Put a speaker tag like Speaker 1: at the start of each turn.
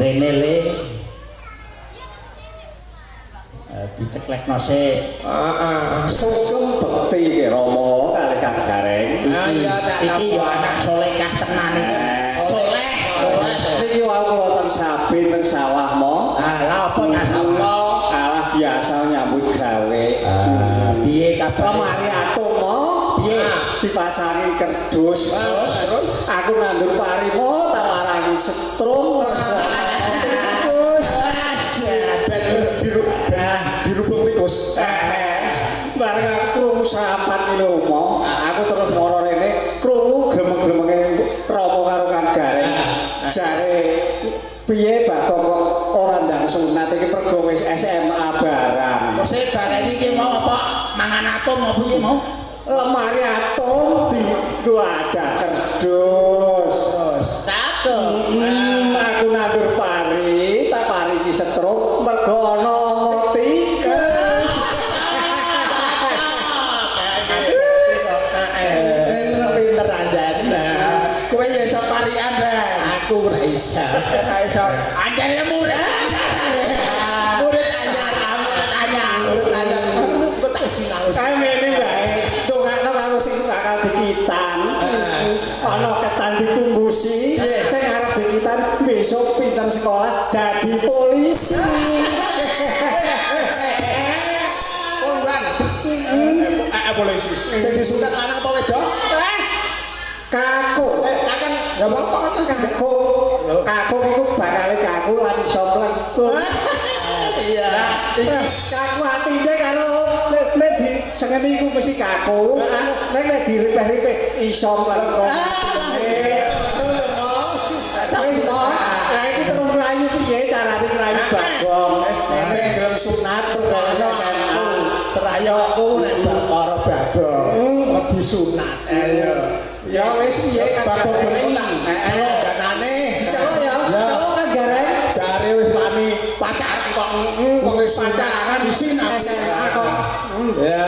Speaker 1: Rene le. Diceklekno sik.
Speaker 2: Heeh. Sugeng bekti ki Rama kalih Kang Gareng.
Speaker 3: Ah iya tak
Speaker 1: Iki yo anak solehah tenan iki. Soleh.
Speaker 2: Niki wau kula teng sabin teng sawah mo.
Speaker 1: Ah, lha apa nang sawah?
Speaker 2: Alah biasa nyambut gawe.
Speaker 1: Ah, piye kabare?
Speaker 2: Lemari atom mo.
Speaker 1: Piye?
Speaker 2: Dipasangi kerdus.
Speaker 3: Terus
Speaker 2: Aku nandur pari mo tak warangi setrum. Terus
Speaker 3: ben biru dirubung tikus.
Speaker 2: Bareng aku krungu serapan iki lho mo. Aku terus moro rene krungu gremeng-gremenge Rama karo Kang Gareng. Jare piye Bagong kok ora ndang sunat iki mergo wis SMA barang.
Speaker 1: Kok sik bareni iki mau apa mangan atom apa piye mau?
Speaker 2: Lemari atom dienggo ada kerdus.
Speaker 3: Cakep.
Speaker 2: Aku nandur pari, tak paringi setrum mergo ana tikus.
Speaker 3: Pinter anjen. Kowe ya iso parian, Ren.
Speaker 1: Aku ora iso.
Speaker 3: Ora iso.
Speaker 1: Anjene murid.
Speaker 3: Murid anyar,
Speaker 1: Murid anyar.
Speaker 3: murid anyar. Engko tak sinau.
Speaker 2: Kae ngene wae, dongakno karo sing bakal dikitan. Ana ketan ditunggusi, sing arep dikitan besok pinter sekolah dadi polisi.
Speaker 3: Poluan. Polisi. Sing disunat lanang apa wedok?
Speaker 2: Kaku.
Speaker 3: Kakang ya apa kok
Speaker 2: Kaku. Kaku iku bakale kaku lan iso mlengkung.
Speaker 3: Iya.
Speaker 2: Kaku atine karo nek di sengeni iku mesti kaku. Nek nek diripeh-ripeh iso mlengkung. Wis mo, lah iki terus mlayu piye carane mlayu Bagong? Nek gelem sunat perkara SMA.
Speaker 3: Serayoku nek perkara Bagong wedi sunat. Ayo.
Speaker 2: Ya wis piye Kang
Speaker 3: Bagong
Speaker 2: Gareng?
Speaker 3: bener tak. Danane.
Speaker 2: Celok ya, celok Kang Gareng.
Speaker 3: Jare wis wani pacaran kok.
Speaker 2: Kok wis pacaran
Speaker 3: di sini
Speaker 2: SMA kok.
Speaker 3: Ya.